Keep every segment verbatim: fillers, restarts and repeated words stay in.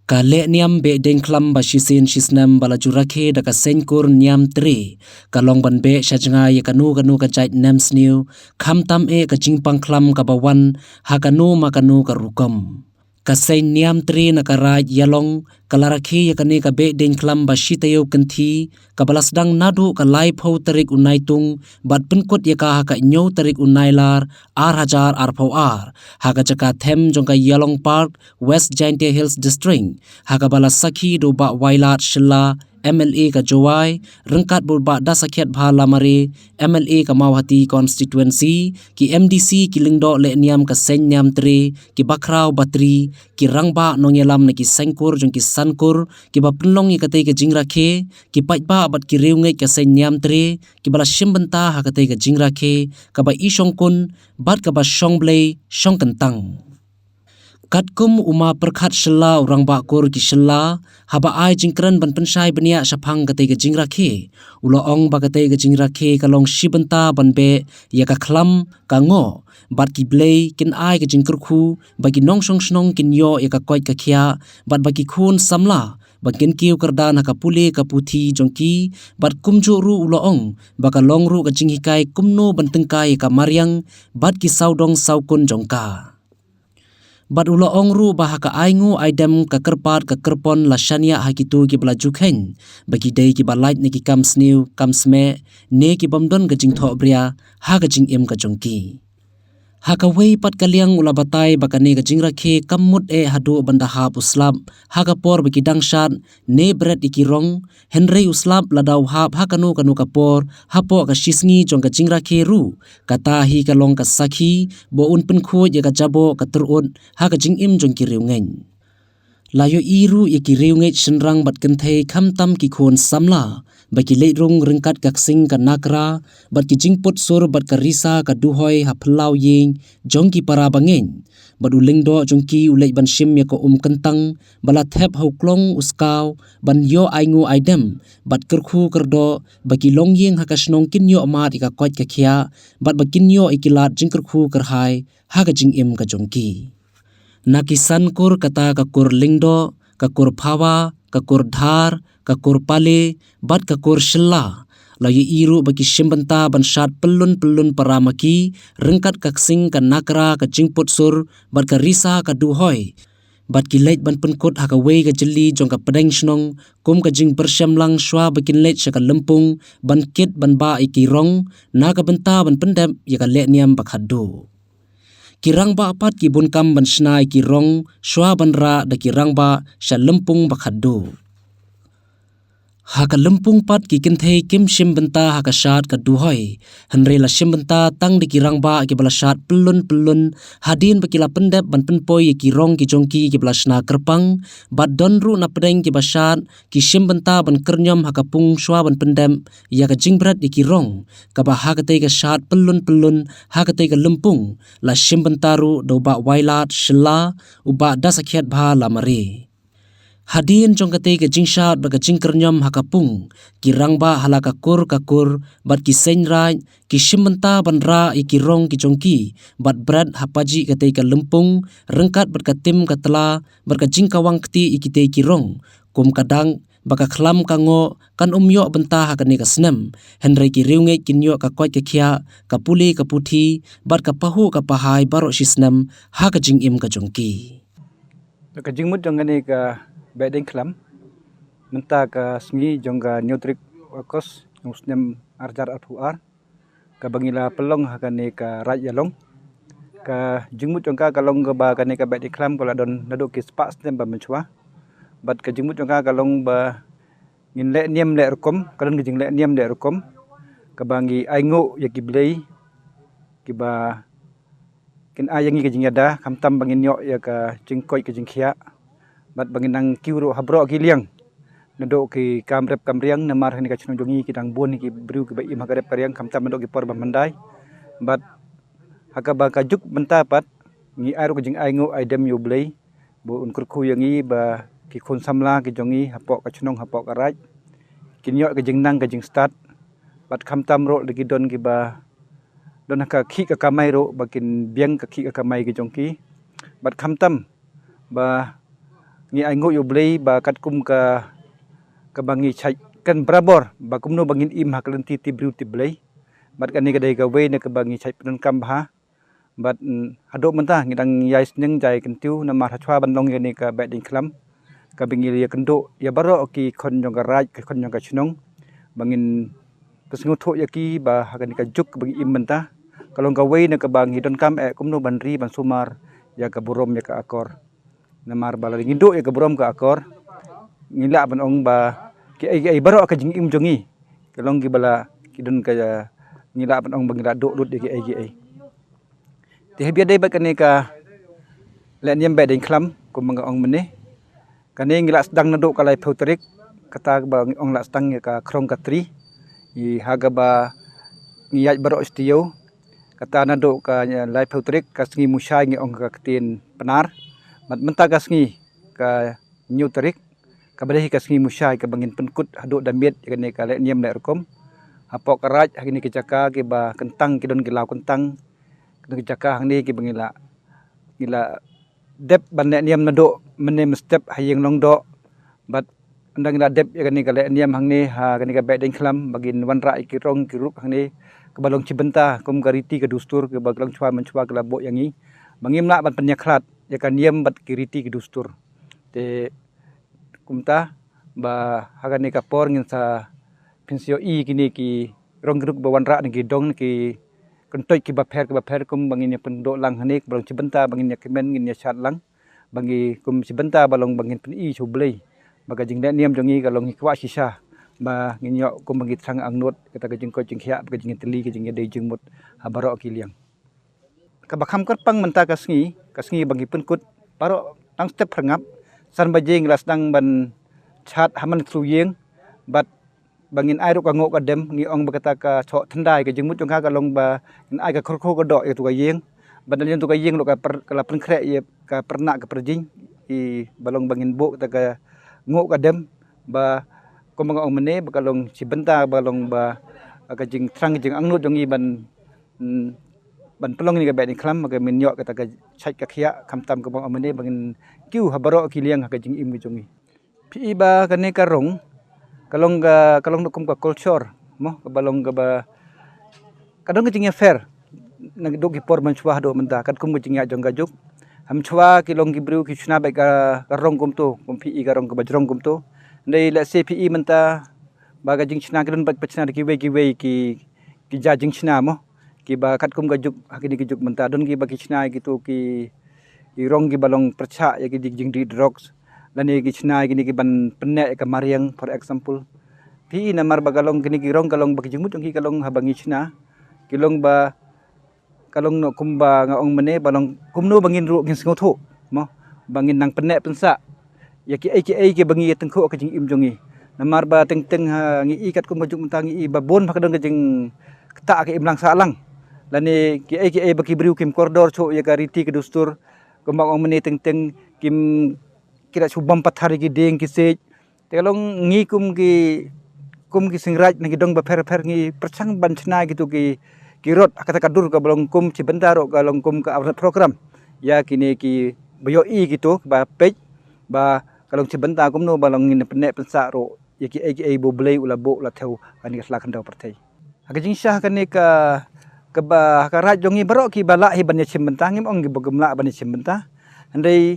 Ka lehniam beh deng khlam ba shisien shisnem ba la ju rakhe da ka seng kur Niamtre ka long ban beh sha jngai ïa kano kano ka jait nemsniew, khamtam eh ka jingpang khlam kaba wan ha kano ma kano ka rukom. Ka seng Niamtre na ka Raid Ïalong ka la rakhe ïa kane ka beh deng khlam ba shi taïew kynthih, kaba la sdang naduh ka laiphew tarik u Naitung bad pynkut ïa ka ha ka hynñiew tarik u Nailar ar hajar arphew ar, ha ka jaka them jong ka Ïalong Park, West Jaintia Hills District, ha kaba la sakhi da u Bah Wailadmiki Shylla, M L A ka Jowai, ryngkat bad u Bah Dasakhiatbha Lamare, M L A ka Mawhati Constituency, ki M D C, ki lyngdoh lehniam ka seng Niamtre, ki bakhraw batri, ki rangbah nongïalam na ki seng kur jong ki san kur, kiba pynlong ïa katei ka jingrakhe, ki paidbah bad ki riewngeit ka seng Niamtre, kiba la shim bynta ha katei ka jingrakhe kaba i shongkun bad kaba shongblei shongkyntang. Katkum u Ma Pyrkhat Shylla, u rangbah kur ki Shylla, haba ai jingkren ban pynshai bniah shaphang katei ka jingrakhe, u la ong ba katei ka jingrakhe ka long shi bynta ban beh ïa ka khlam, ka ngoh bad ki blei kin ai ka jingkyrkhu ba ki nongshong shnong kin ïoh ïa ka koit ka khiah bad ba ki khun samla ba kin kiew kyrdan ha ka pule ka puthi jong ki, bad kumjuh ruh u la ong ba ka long ruh ka jinghikai kumno ban tyngkai ïa ka mariang bad ki sawdong sawkun jong ka. Bad u la ong ruh ba ha ka ainguh aidem ka kyrpad ka kyrpon la shaniah ha kito kiba la ju kheiñ ba ki dei kiba lait na ki kam sniew kam smeh ne ki bym don ka jingthohbria ha ka jingim ka jong ki. Ha kawei pat ka liang u la batai ba kane ka jingrakhe kam mut eh haduh ban da hap u slap ha ka por ba ki dang shad ne bret ïa ki rong, hynrei u slap lada u hap ha kano kano ka por hapoh ka shisngi jong ka jingrakhe ruh, kata hi ka long ka sakhi ba un pynkhuid ïa ka jaboh ka tyrut ha ka jingim jong ki riewngeit. La ïohi ruh ïa ki riewngeit shynrang bad kynthei khamtam ki khun samla ba ki leit rung ryngkat ka ksing ka nakra bad ki jingput sur bad ka risa ka duhoi ha phyllaw ïing jong ki para bangeit. Bad u lyngdoh jong ki u leit ban shim ïa ka um kyntang ba la thep ha u klong u skaw ban ïoh ainguh aidem bad kyrkhu kyrdoh ba ki longïing ha ka shnong kin ïoh mad ïa ka koit ka khiah bad ba kin ïoh ïa ki lad jingkyrkhu kyrhai ha ka jingim ka jong ki. Na ki san kur kata ka kur Lyngdoh, ka kur Phawa, ka kur Dhar, ka kur Pale bad ka kur Shylla, la ïohi ruh ba ki shim bynta ban shad pyllun pyllun para ma ki ryngkat ka ksing ka nakra ka jingput sur bad ka risa ka duhoi. Bad ki leit ban pynkut ha kawei ka jylli jong ka pdeng shnong kum ka jingpyrshemlang shuwa ba kin leit sha ka lympung ban kit ban bah ïa ki rong na ka bynta ban pyndep ïa ka lehniam ba khatduh. Ki rangbah pat ki bun kam ban shna ïa ki rong shuwa ban rah da ki rangbah sha lympung ba khatduh. Ha ka lympung pat ki kynthei kim shim bynta ha ka shad ka duhoi, hynrei la shim bynta tang da ki rangbah kiba la shad pyllun pyllun, hadien ba ki la pyndep ban pynpoi ïa ki rong ki jong ki kiba la shna kyrpang, bad don ruh na pdeng kiba shad ki shim bynta ban kyrñiom ha ka pung shuwa ban pyndep ïa ka jingbret ïa ki rong, kaba ha katei ka shad pyllun pyllun ha katei ka lympung la shim bynta ruh da u Bah Wailadmiki Shylla, u Bah Dasakhiatbha Lamare. Hadien jong katei ka jingshad bad ka jingkyrñiom ha ka pung, ki rangbah ha la ka kur ka kur bad ki seng raid ki shim bynta ban rah ïa ki rong ki jong ki bad bret ha pajih katei ka lympung ryngkat bad ka tim ka tla bad ka jingkawang kti ïa kitei ki rong, kum ka dak ba ka khlam ka ngoh kan ym ïoh bynta ha kane ka snem, hynrei ki riewngeit kin ïoh ka koit ka khiah, ka pule ka puthi bad ka pahuh ka pahai baroh shi snem ha ka jingim ka jong ki. Ka jingmut jong kane ka Behdeiñkhlam mynta ka sngi jong ka hynñiew tarik August jong u snem ar hajar arphew ar, kaba ngi la pynlong ha kane ka Raid Ïalong. Ka jingmut jong ka ka long kaba kane ka Behdeiñkhlam ka la don naduh ki spah snem ba mynshuwa. Bad ka jingmut jong ka ka long ba ngin leh niam leh rukom, ka don ka jingleh niam leh rukom kaba ngi ainguh ïa ki blei kiba kin ai ïa ngi ka jingïada, khamtam ba ngin ïoh ïa ka jingkoit ka jingkhiah bad ba ngin nang kiew ruh ha baroh ki liang. Naduh ki kam rep kam riang, namar ha kane ka shnong jong ngi ki dang bun ki briew kiba im ha ka rep ka riang, khamtam naduh ki por ba hyndai. Bad ha kaba ka juk mynta pat ngi ai ruh ka jingainguh aidem ïa u Blei ba un kyrkhu ïa ngi ba ki khun samla ki jong ngi hapoh ka shnong hapoh ka raid kin ïoh ka jingnang ka jingstad. Bad khamtam ruh lada ki don kiba don ha ka khih ka kamai ruh ba kin biang ka khih ka kamai ki jong ki. Bad khamtam ba ngi ai nguh ïa U Blei ba katkum ka, kaba ngi shait kan barabor ba kumno ba ngin im ha ka lynti ti briew ti Blei. Bad kane ka dei kawei na kaba ngi shait pyndonkam bha. Bad, mm, haduh mynta ngi dang ïai sneng jai kyntiew namar hashwa ban long ïa kane ka Behdeiñkhlam, kaba ngi ïa kynduh ïa baroh ki khun jong ka raij, ki khun jong ka shnong, ba ngin pynsngewthuh ïa ki ba ha kane ka juk ba ngi im mynta ka long kawei na kaba ngi donkam eh kumno ban ri ban sumar ïa ka burom ïa ka akor. Namar ba lada ngi duh ïa ka burom ka akor, ngi lah ban ong ba kiei kiei baroh ka jingim jong ngi ka long kiba la, ki don ka, ngi lah ban ong ba ngi la duh lut ïa kiei kiei. Te ha ba ïadei bad kane ka lehniam Behdeiñkhlam kumba nga ong mynne, kane ngi la sdang naduh ka laiphew tarik, kata ba ngi ong la sdang ïa ka khrong ka tri. Ïa ha kaba ngi ïaid baroh shi taïew, kata naduh ka, ïa, laiphew tarik ka sngi Mushai ngi ong ka ktien Pnar. Bad mynta ka sngi ka hynñiew tarik, kaba dei ka sngi Mushai kaba ngin pynkut haduh da miet ïa kane ka lehniam lehrukom. Hapoh ka raij ha kine ki jaka kiba kyntang, ki don ki law kyntang, ki don ki jaka hangne kiba ngi la, ngi la dep ban lehniam naduh mynne mynstep ha ïing Longdoh. Bad ynda ngi la dep ïa kane ka lehniam hangne ha kane ka Behdeiñkhlam ba ngin wanrah ïa ki rong ki ruk hangne kaba long shi bynta kum ka riti ka dustur kaba ki longshuwa mynshwa ki la buh ïa ngi, ba ngim lah ban pynïakhlad ïa ka niam bad ki riti ki dustur. Te kumta ba ha kane ka por ngin sa pynshai ïa kine ki rong ki ruk ba wanrah na ki dong, na ki kyntoit kiba pher kiba pher kumba ngin ïa pynduh lang hangne, ba long shi bynta ba ngin ïa kmen, ngin ïa shad lang, ba ngi kum shi bynta ba long ba ngin pyni sha U Blei ba ka jinglehniam jong ngi ka long ngi kwah shisha ba ngin ïoh kum ba ngi thrang angnud kata ka jingkoit jingkhiah, ba ka jingïatylli, ka jingïadei jingmut ha baroh ki liang. Kaba kham kyrpang mynta ka sngi, ka sngi ba ngi pynkut baroh tang step phyrngap, san baje ngi la sdang ban shad ha man ksu ïing, bad ba ngin ai ruh ka nguh ka dem, ngi ong ba kata ka shoh thyndai, ka jingmut jong ka ka long ba ngin ai ka khyrkhu ka doh ïa katu ka ïing. Bad na liang katu ka ïing ruh ka per-, ka la pynkhreh ïa ka pyrnah ka pyrjing, i ba long ba ngin buh kata ka nguh ka dem, ba kumba nga ong mynne ba ka long shi bynta ba long ba ka jingthrang ka jingangnud jong ngi ban, mm, ban pynlong ïa kane ka Behdeiñkhlam, ba ngin ïoh kata ka shait ka khiah, khamtam kumba nga ong mynne ba ngin kiew ha baroh ki liang ha ka jingim ka jong ngi. Phi i ba kane ka rong ka long ka, ka long kum ka culture mo, kaba long kaba ka don ka jingïapher naduh ki por mynshwa haduh mynta, katkum ka jingïaid jong ka juk. Mynshwa ki long ki briew ki shna beit ka, ka rong kumto, kum phi i ka rong kaba jrong kumto. Hynrei lehse phi i mynta ba ka jingshna ki don bad ba shna da kiwei kiwei ki, ki jait jingshna mo, kiba katkum ka juk, ha kine ki juk mynta don kiba ki shna ïa kito ki, ki rong kiba long pyrshah ïa ki jing, jingdih drugs, lane ki shna ïa kine kiban pynneh ïa ka mariang, for example. Phi i namar ba ka long kine ki rong ka long ba ki jingmut jong ki ka long haba ngi shna, ki long ba ka long noh kumba nga ong mynne ba long kumno ba ngin ruh ngin sngewthuh mo, ba ngin nang pynneh pynsah ïa kiei kiei kiba ngi ïa tyngkhuh ha ka jingim jong ngi. Namar ba teng teng ha ngi i katkum ka juk mynta ngi i ba bun ba ka don ka jingktah ka imlang sahlang, lane kiei kiei ba ki briew kim kordor shuh ïa ka riti ka dustur, kumba nga ong mynne teng teng kim, ki la shu bam pathar ïa ki dieng ki siej. Te ka long ngi kum ki, kum ki seng raij na ki dong bapher bapher ngi pyrshang ban shna kito ki, ki rot ha kata ka dur kaba long kum shi bynta ruh ka long kum ka awareness program ïa kine kiba ïohi kito ba peit ba ka long shi bynta kumno ba long ngin pynneh pynsah ruh ïa kiei kiei ba U Blei u la buh u la thew ha kane ka sla khyndew pyrthei. Ha ka jingshisha ha kane ka, kaba ha ka raij jong ngi baroh kiba lah hi ban ïashim bynta, ngim ong kiba kim lah ban ïashim bynta. Hynrei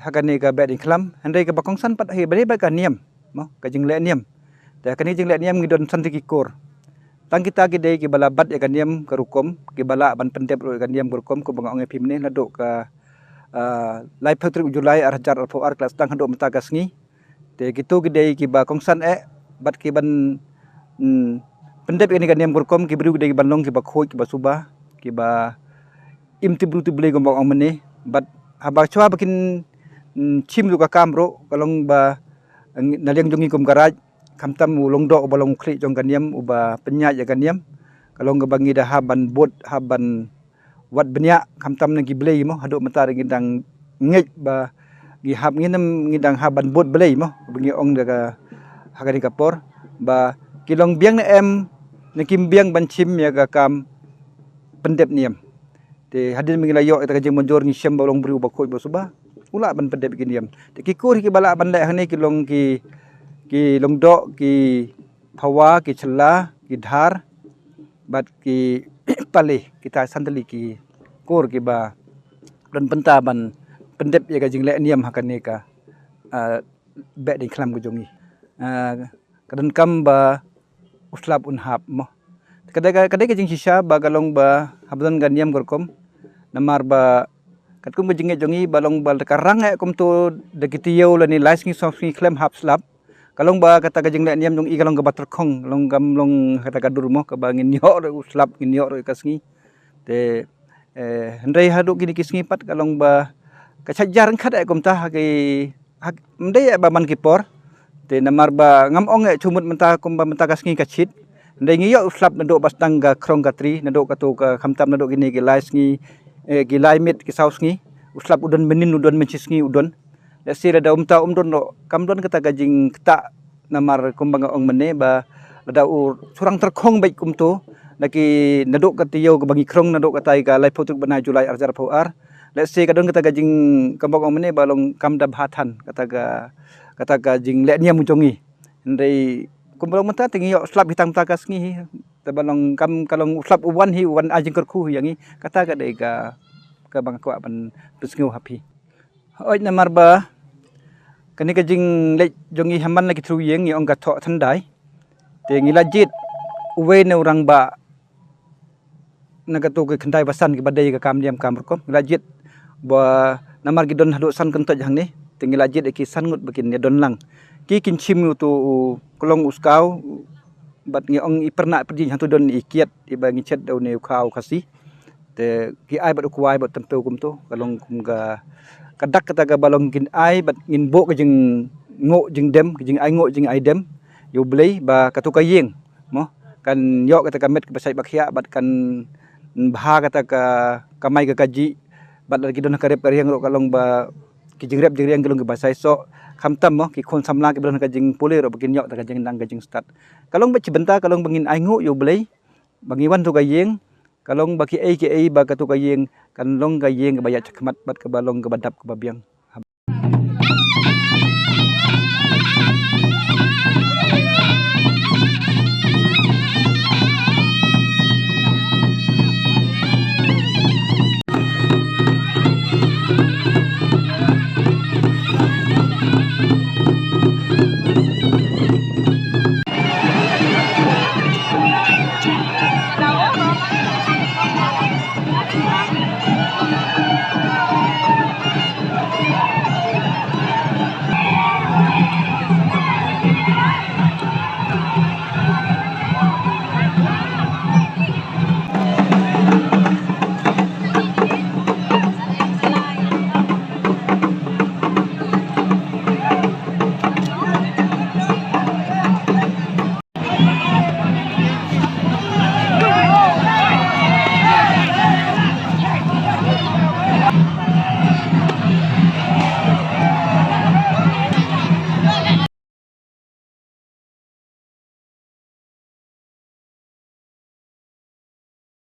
ha kane ka Behdeiñkhlam, hynrei kaba kongsan pat hi ba dei bad ka niam mo, ka jinglehniam. Te ha kane ka jinglehniam ngi don san tylli ki kur. Tang kita ki dei kiba la bat ïa ka niam ka rukom, kiba lah ban pyndep ruh ïa ka niam ka rukom, kumba nga ong ïa phi mynne naduh ka, ah, laiphew tarik u July arhajar arphew ar ka la sdang haduh mynta ka sngi. Te kito ki dei kiba kongsan eh bad kiban, mm, pyndep ïa kane ka niam ka rukom, ki briew ki dei kiban long kiba khuid kiba suba, kiba im tip briew tip Blei kumba ong mynne. Bad haba shuwa ba kin, mm, shim ruh ka kam ruh ka long ba, mm, na liang jong ngi kum ka raij, khamtam u Longdoh uba long u khlieh jong ka niam, uba pynïaid ïa ka niam, ka long kaba ngi da hap ban bud, hap ban wad bniah, khamtam na ki blei mo, haduh mynta ngi dang ngeit ba ngi hap, ngi nem ngi dang hap ban bud blei mo, ba ngi ong da ka ha kane ka por ba ki long biang ne em ne kim biang ban shim ïa ka kam pyndep niam. Te hadien ba ngi la ïoh ïa ka jingmynjur ngi shem ba long briew ba khuid ba suba. u lah ban pyndep ïa ki niam. Te ki kur kiba lah ban leh hangne ki long ki, ki long doh, ki phawa, ki chella, ki dhar, bad ki pale, kita san tylli ki kur kiba don bynta ban pyndep ïa ka jingleh niam ha kane ka, ah, beh ding khlam ka jong ngi. Ah, ka donkam ba u slap un hap mo. Ka dei ka, ka dei ka jingshisha ba ka long ba hap don ka niam ka rukom. Namar ba katkum ka jingngeit jong ngi ba long ba ka rang eh kumto da ki taïew lane lai sngi saw sngi khlem hap slap. Ka long ba kata ka jingleh niam jong i ka long kaba tyrkhong, long kam long kata ka dur mo kaba ngin ïoh ruh u slap, ngin ïoh ruh ka sngi. Te, eh, hynrei haduh kine ki sngi pat ka long ba ka shait jar ryngkat eh kumta ha ki, ha, ym dei eh ba man ki por. Te namar ba ngam ong eh shu mut mynta kumba mynta ka sngi ka shit. Hynrei ngi ïoh u slap naduh ba sdang ka khrong ka tri, naduh kato ka khamtam naduh kine ki lai sngi, eh, ki lai miet ki saw sngi. U slap u don mynnin, u don mynshi sngi u don. Lehse lada um ta um don ruh, kam don kata ka jingktah namar kumba nga ong mynne ba lada u surang tyrkhong beit kumto, na ki naduh ka taïew kaba ngi khrong naduh katai ka laiphew tarik bnai July arhajar arphew ar. Lehse ka don kata ka jing, kumba nga ong mynne ba long kam da bha than kata ka, kata ka jingleh niam jong ngi. Hynrei kumba long mynta te ngi ïoh slap hi tang mynta ka sngi hi. Te ba long kam ka long u slap u wan hi, u wan ai jingkyrkhu hi ïa ngi. Kata ka dei ka, kaba nga kwah ban pynsngew ha phi. Hooid, namar ba kane ka jingleit jong ngi ha man la ki thriew ïing ngi ong ka thoh thyndai. Te ngi la jied uwei na u rangbah na kato ki khyndai ba san kiba dei ka kam niam kam rukom. Ngi la jied ba namar ki don haduh san kyntoit hangne. Te ngi la jied ïa ki san ngut ba kin ïa don lang. Ki kin shim uto u klong u skaw bad ngi ong i pyrnah pyrjing, hato don i kiad iba ngi shet da une u khaw Khasi. Te ki ai bad u kwai bad tympew kumto, ka long kum ka, ka dak kata kaba long kin ai bad ngin buh ka jingnguh jingdem, ka jingai nguh jingai dem ïa U Blei ba kato ka ïing mo kan ïoh kata ka met kaba shait ba khiah bad kan bha kata ka kamai ka kajih. Bad lada ki don ha ka rep ka riang ruh ka long ba ki jingrep jingriang ki long kiba shai soh. Khamtam mo ki khun samla kiba don ha ka jingpule ruh ba kin ïoh kata ka jingnang ka jingstad. Ka long ba shi bynta ka long ba ngin ai nguh ïa U Blei ba ngi wan to ka ïing. Ka long ba kiei kiei ba kato ka ïing kan long ka ïing kaba ïaid shakhmat bad kaba long kaba dap kaba biang.